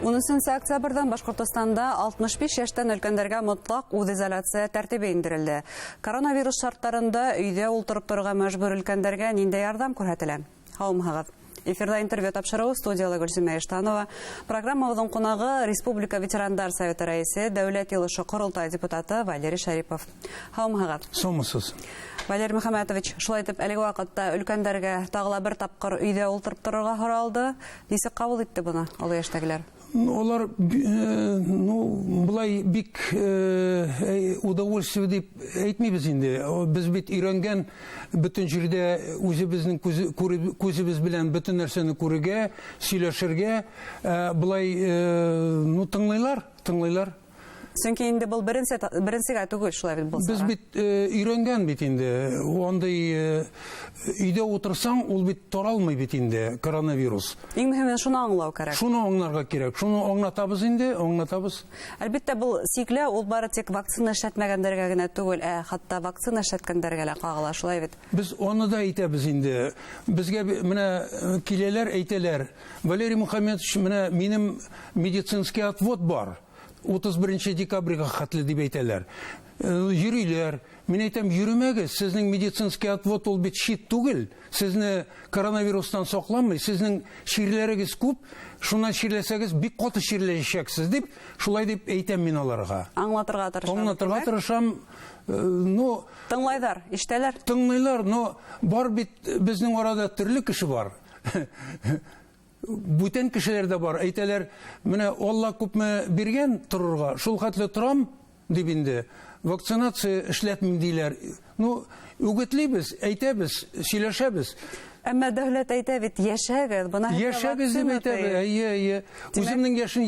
13 октябрҙән Башҡортостанда 65 йәштән өлкәндәргә мотлаҡ үҙизоляция тәртибе индерелде. Коронавирус шарттарында өйҙә ултырып торорға мәжбүр өлкәндәргә ниндәй ярҙам күрһәтелә? Һаумыһығыҙ! Эфирҙа интервью тапшырыуы, студияла Гөлсимә Иштанова. Программабыҙҙың ҡунағы — Республика ветерандар советы рәйесе, Дәүләт Йыйылышы — Ҡоролтай депутаты Валерий Шәрипов. Һаумыһығыҙ! Һаумыһығыҙ! Валерий Мөхәмәтович, шулай итеп, әлеге ваҡытта өлкәндәргә тағы ла бер тапҡыр өйҙә ултырып торорға һоралды. Нисек ҡабул итте быны оло йәштәгеләр? Улар, ну, былай бик удовольствие тип әйтмәйбеҙ инде. Беҙ бит өйрәнгән бөтөн ерҙә үҙебеҙҙең күҙебеҙ менән бөтөн нәрсәне күрергә, һөйләшергә, былай, ну, тыңлайлар, тыңлайлар. Сөнки инде был беренсегә түгел, шулай бит, был Беҙ бит өйрәнгән бит инде. Ундай өйҙә ултырһаң, ул бит таралмай бит инде коронавирус. Иң мөһиме шуны аңлау кәрәк. Шуны аңларға кәрәк. Шуны аңлатабыҙ инде, аңлатабыҙ. Әлбиттә, был сикләү ул бары тик вакцина эшләтмәгәндәргә генә түгел, ә хатта вакцина эшләткәндәргә лә ҡағыла, шулай бит? Беҙ уны да әйтәбеҙ инде. Беҙгә менә киләләр, әйтәләр: «Валерий Мухаммедович, менә минең медицинский отвод бар. 31 декабргә хәтле», — дип әйтәләр. Йөрөйләр. Мин әйтәм: «Йөрөмәгеҙ, һеҙҙең медицинский отвод ул бит щит түгел. Һеҙҙе коронавирустан һаҡламай, һеҙҙең сирҙәрегеҙ күп, шунан сирләһәгеҙ, бик ҡаты сирләшәсәкһегеҙ», — дип, шулай дип әйтәм мин уларға. Аңлатырға тырышам. Аңлатырға тырышам. Ну, Тыңлайҙар, ишетәләр. Тыңлайлар, но бар бит беҙҙең арала төрлө кеше бар. Бүтән кешеләр дә бар. Әйтәләр: «Менә Алла күпме биргән торорға, шул хәтле торам», — дип инде. «Вакцинация эшләтмим», — диләр. Ну, үгетлибеҙ, әйтәбеҙ, һөйләшәбеҙ. Әммә дәүләт әйтә бит, йәшәгеҙ, бына һеҙгә Йәшәгеҙ дип вакцина әйтәбеҙ. ти. Эйе. Үҙемдең йәшен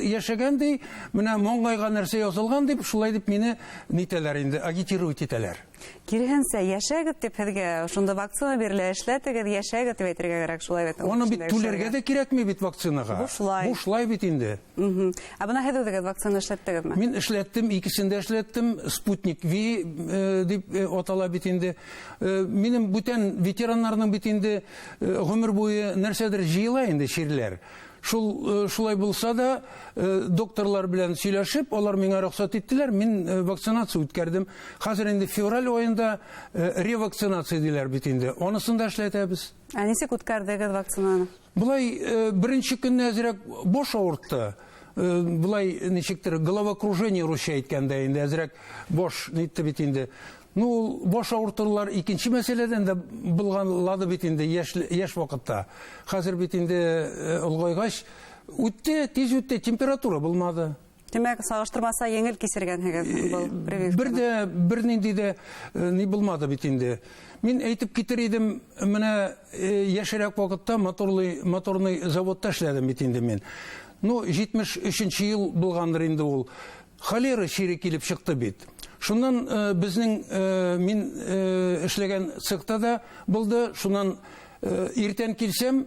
йәшәгән ти, менә маңғайға нәрсә яҙылған дип, шулай дип мине нитәләр инде, агитировать итәләр. Киреһенсә, йәшәгеҙ тип һеҙгә шунда вакцина бирелә, эшләтегеҙ, йәшәгеҙ тип әйтергә кәрәк, шулай бит? Уны бит түләргә ҙә кәрәкмәй бит вакцинаға. Бушлай. Бушлай бит инде. Ә бына һеҙ үҙегеҙ вакцина эшләттегеҙме? Мин эшләттем, икеһен дә эшләттем. Спутник Ви дип атала бит инде. Минең бүтән ветерандарҙың бит инде ғүмер буйы нәрсәлер йыйыла инде сирҙәр. Шул шулай булһа да, докторлар менән һөйләшеп, улар миңә рөхсәт иттеләр, мин вакцинация үткәрҙем. Хәҙер инде февраль айында ревакцинация тиләр бит инде. Уныһын да эшләтәбеҙ. Ә нисек үткәрҙегеҙ вакцинаны? Былай беренсе көндә әҙерәк баш ауыртты. Былай нисектер головокружение русса әйткәндә инде әҙерәк баш нитте бит инде. Ну, ул баш ауыртыулар икенсе мәсьәләнән дә булғанлады бит инде йәш ваҡытта. Хәҙер бит инде олоғайғас үтте, тиҙ үтте, температура булманы. Тимәк, сағыштырмаса еңел кисергәнһегеҙ был прививканы. Бер ҙә, бер ниндәй ҙә ни булманы бит инде. Мин әйтеп китер инем, менә йәшерәк ваҡытта моторный заводта эшләнем бит инде мин. Ну, 73-нсе йыл булғандыр инде ул. Холера сире килеп сыҡты бит. Шунан беҙҙең мин эшләгән цехта да булды. Шунан иртән килсәм,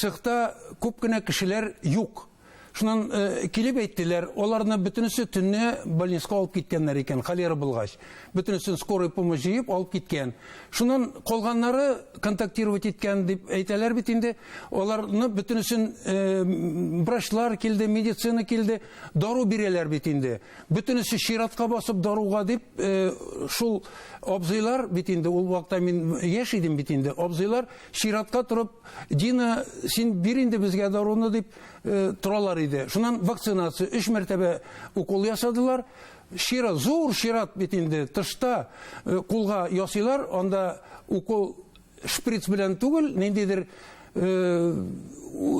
цехта күп кенә кешеләр юҡ. Шунан килеп әйттеләр, уларҙы бөтөнөһө төнлә больницаға алып киткәндәр икән, холера булғас. Бөтөнөһөн скорый помощь йыйып алып киткән. Шунан ҡалғандары контактировать иткән дип әйтәләр бит инде. Уларҙы бөтөнөһөн врачлар килде, медицина килде, дарыу бирәләр бит инде. Бөтөнөһө сиратҡа баҫып дарыуға дип, шул абзыйлар бит инде, ул ваҡытта мин йәш инем бит инде, абзыйлар сиратҡа тороп: «Дина, һин бир инде беҙгә дарыуны», — дип торалар ине. Шунан вакцинация өс мәртәбә укол яһанылар. Чират, ҙур чират бит инде, тышта ҡулға яһайҙар, унда укол шприц менән түгел,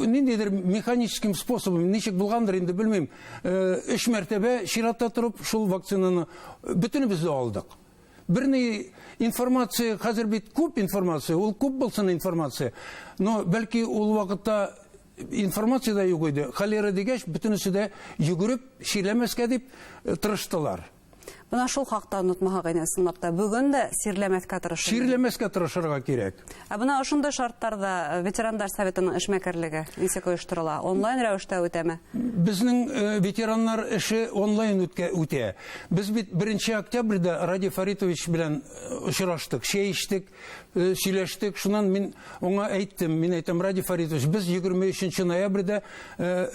ниндәйҙер механическим способом, нисек булғандыр инде белмәйем. Өс мәртәбә чиратта тороп шул вакцинаны бөтөнөбөҙ ҙә алдыҡ. Бер ни информация, хәҙер бит күп информация, ул күп булһын информация. Но бәлки ул ваҡытта информация ҙа юҡ ине. Холера тигәс, бөтөнөһө ҙә йүгереп сирләмәҫкә тип тырыштылар. Бына шул хаҡта онотмаһаҡ ине, ысынлап та. Бөгөн дә сирләмәҫкә тырышырға. Сирләмәҫкә тырышырға кәрәк. Ә бына ошондай шарттарҙа ветерандар советының эшмәкәрлеге нисек ойошторола? Онлайн рәүештә үтәме? Беҙҙең ветерандар эше онлайн үтә. Беҙ бит 1 октябрҙә Радий Фаритович менән осраштыҡ, сәй эстек, һөйләштек. Шунан мин уңа әйттем, мин әйтәм, Радий Фаритович, беҙ 23 ноябрҙә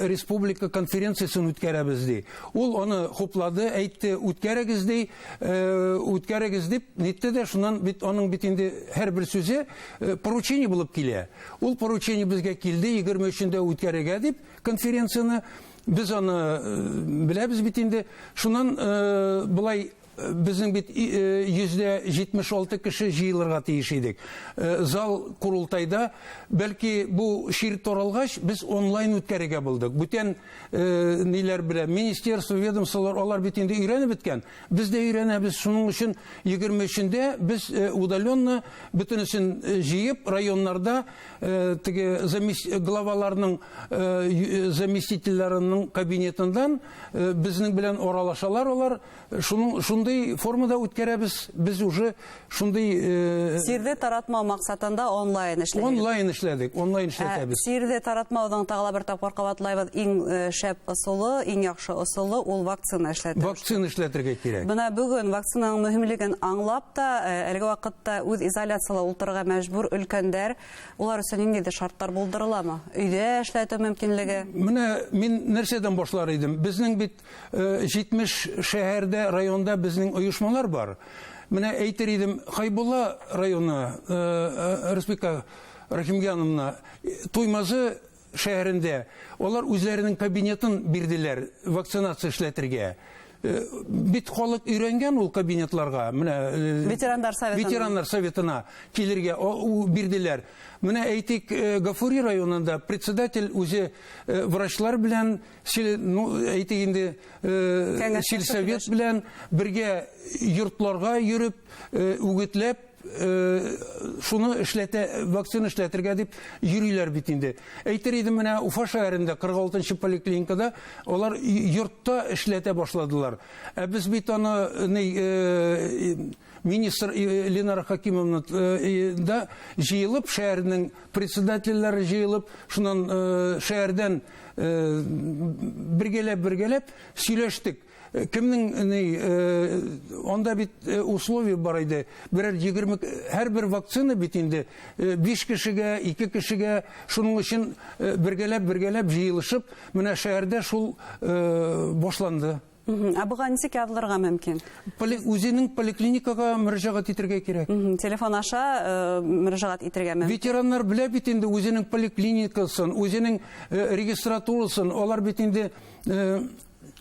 республика конференциясын үткәрәбеҙ, ди. Ул уны хуплады, әйтте, үткәрегеҙ, ди, үткәрегеҙ дип нитте дә, шунан бит аның бит инде һәр бер сүзе поручение булып килә. Ул поручение безгә килде, 23-ндә үткәрергә дип конференцияны. Без аны беләбез бит инде. Шунан былай безнең бит 176 кеше җыелырга тиеш идек. Зал Курултайда, бәлки бу шир таралгач, без онлайн үткәрергә булдык. Бүтән ниләр белән, министерство, ведомстволар, алар бит инде өйрәнеп беткән. Без дә өйрәнәбез. Шуның өчен 23-ндә без удаленно бөтенесен җыеп, районнарда теге главаларның заместительләренең кабинетыннан безнең белән аралашалар алар. Шуның шундый формада үткәрәбез. Без уже шундый Сирҙе таратмау маҡсатында онлайн эшләдек. Онлайн эшләдек, онлайн эшләтәбез. Сирҙе таратмауҙың тағы ла бер тапҡыр ҡабатлайбыҙ, иң шәп ысулы, иң яҡшы ысулы ул вакцина эшләтеү. Вакцина эшләтергә кәрәк. Бына бөгөн вакцинаның мөһимлеген аңлап та, әлеге ваҡытта үҙ изоляцияла ултырырға мәжбүр өлкәндәр, улар өсөн ниндәйҙер шарттар булдырыламы? Өйҙә эшләтеү мөмкинлеге? Менә мин нәрсәдән башлар идем? Безнең бит 70 шәһәрдә, районда безнең оешмалар бар. Менә әйтер идем, Хайбулла районы, Республика Рахимгяновна, Туймазы шәһәрендә алар үзләренең кабинетын бирделәр вакцинация эшләтергә. Бит халык өйрәнгән ул кабинетларга, менә Ветерандар советына. Ветерандар советына килергә бирделәр. Менә әйтик, Гафури районында председатель үзе врачлар белән, ну, әйтик инде, сельсовет белән бергә йортларга йөреп, үгетләп, шуны эшләтә, вакцина эшләтергә дип йөриләр бит инде. Әйтер идем, менә Уфа шәһәрендә 46 поликлиникада алар йортта эшләтә башладылар. Ә без бит аны министр Ленара Хакимовна да җыелып, шәһәрнең председательләре җыелып, шуннан шәһәрдән бергәләп-бергәләп сөйләштек. Кемнең ни, анда бит условия бар иде. Берәр 20, һәрбер вакцина бит инде 5 кешегә, 2 кешегә, шуның өчен бергәләп-бергәләп җыелышып, менә шәһәрдә шул башланды. Ә буга нисек язылырга мөмкин? Үзенең поликлиникага мөрәҗәгать итергә кирәк. Телефон аша мөрәҗәгать итергә мөмкин. Ветераннар белә бит инде үзенең поликлиникасын, үзенең регистратурасын, алар бит инде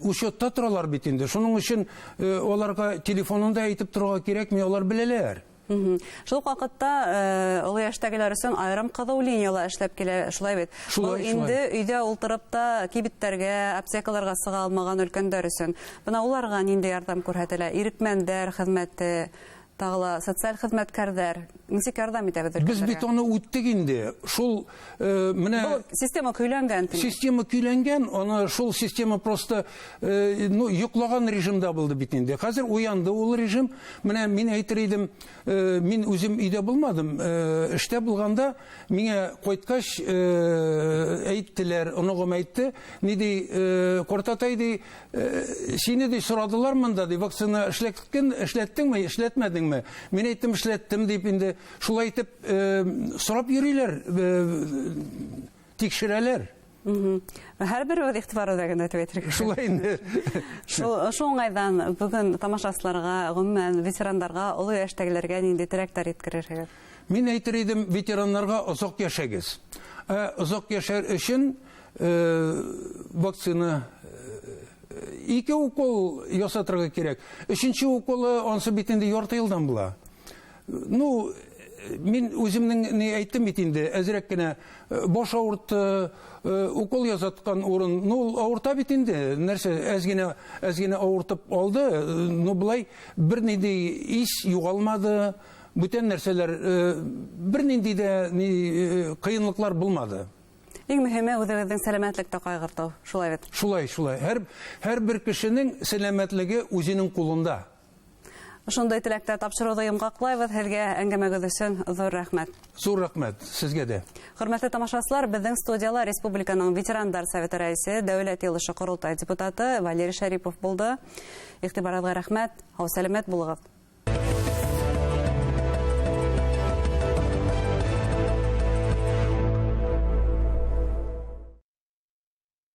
учетта торалар бит инде. Шуның өчен аларга телефонын да әйтеп торырга кирәкми, алар беләләр. Шул ук вакытта олы яшьтәгеләр өчен айрым кызыу линиялар эшләп килә, шулай бит. Шулай, Был инде шулай. өйдә ултырып та кибетләргә, аптекаларга сыга алмаган өлкәндәр өчен. Бына уларга нинди ярҙам күрһәтелә? Ирекмәндәр хеҙмәте, тағы ла социаль хеҙмәткәрҙәр нисек ярҙам итә беҙ Без бит өлкәндәргә? аны үттек инде. Шул менә Был система көйләнгән, тимәк. Система көйләнгән, аны шул система просто йоклаган режимда булды бит инде. Хәзер уянды ул режим. Менә мин әйтер идем, мин үзем өйдә булмадым. Эштә булганда миңа кайткач әйттеләр, оныгым әйтте, ни ди, картатай ди, сине ди сорадылар монда ди, вакцина эшләттеңме, эшләтмәдеңме? Мин әйттем, эшләттем дип инде. Шулай итеп сорап йөриләр, тикшерәләр. Һәр бер үҙ иғтибар үҙәгендә тип әйтергә. Шулай инде. Шул уңайҙан бөгөн тамашасыларға, ғөмүмән ветерандарға, оло йәштәгеләргә ниндәй теләктәр еткерерһегеҙ? Мин әйтер идем, ветераннарға оҙаҡ йәшәгеҙ. Оҙаҡ йәшәр өсөн вакцина 2 укол ясатырға кәрәк. Өсөнсө уколы ансы бит инде ярты йылдан була. Мин үземнең ни әйттем бит инде, әзерәк кенә баш авыртты, укол ясаткан урын, ул авырта бит инде, нәрсә, әз генә авыртып алды, былай бер нинди ис югалмады, бүтән нәрсәләр, бер нинди дә ни кыенлыклар булмады. Иң мөһиме үҙегеҙҙең сәләмәтлекте ҡайғыртыу, шулай бит? Шулай, шулай. Һәр бер кешенең сәләмәтлеге үзенең кулында. Ошондай теләктә тапшырыуҙы йомғаҡлайбыҙ. Һеҙгә әңгәмәгеҙ өсөн ҙур рәхмәт. Ҙур рәхмәт һеҙгә лә. Хөрмәтле тамашасылар, беҙҙең студияла республиканың ветерандар советы рәйесе, Дәүләт Йыйылышы Ҡоролтай депутаты Валерий Шәрипов булды. Иғтибарығыҙға рәхмәт. Һау сәләмәт булығыҙ.